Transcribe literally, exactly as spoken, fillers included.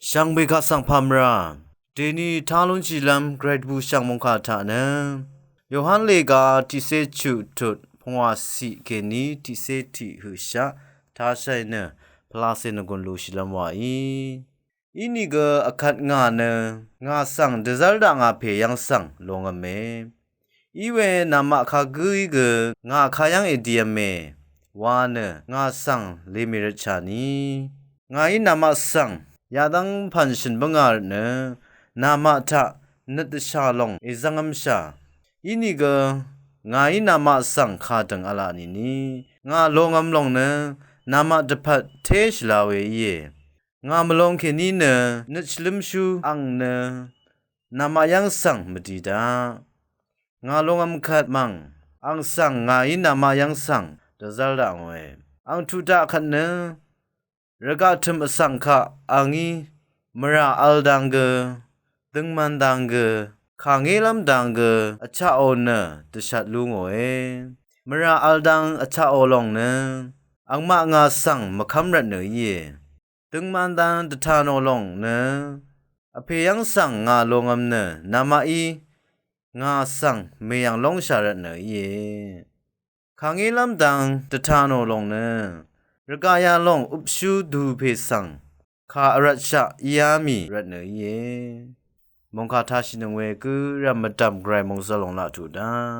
Shvngbe kaq svng pamra deni talun shilvm Gray Dvbù shvng mungkà taq nø Yohan lega tiqsé chuq tut pungwà siq keni tiqsé tiq høqshaq tashai nø pvlacè nvgùn lu shilvm wàí. Inìgø vkvt ngà nø ngà svng dvzv́r daq ngà pè yv́ng svng longv̄me. Iwe namaq kagǿí gø ngà kayv́ng èdiv̄me wa nø ngà svng lemè rvtshà ni. Ngàí namaq svng yadv́ng pv̀nshø̀n bǿngà rvtnø namaq taq nøt dvshà lòng èzv́ngv́mshà. Inìgø ngàí namaq svng kàdø̀ng v̄la nìni ngà longv̄m lòng nø namaq dvpvt té shvla we íe. Ngà mvlong kèní nø nøt shvlǿmshú ang nø namaq yv́ng svng mvdi daq. Ngà longv̄m kvt mv̀ng ang svng ngàí namaq yv́ng svng dvzv́r daq ngòe. Ang tuq daq kvt nø rvgaq tø̀m vsvng kaq angí mvrà vl dang gø, døngman dang gø, kàngélv́m dang gø vchaqò nø dvshat lú ngòe. Mvrà vl dang vchaqò lòng nø angmaq ngà svng mvkv́m rvtnø íe. Døngman dang dvtà nò lòng nø vpè yv́ng svng ngà longv̄m nø namaqí ngà svng mèyv̀ng lóngshà rvtnø íe. Kàngélv́m dang dvtà nò lòng nø rvgaq yalòng øpshú dupè svng kà vrvtshaq íá mì rvtnø íe. Mòngkà tashìnøng we gǿ rv̀m mvdv̀m Gvray mòngzø̀l lòng laq tuq daq.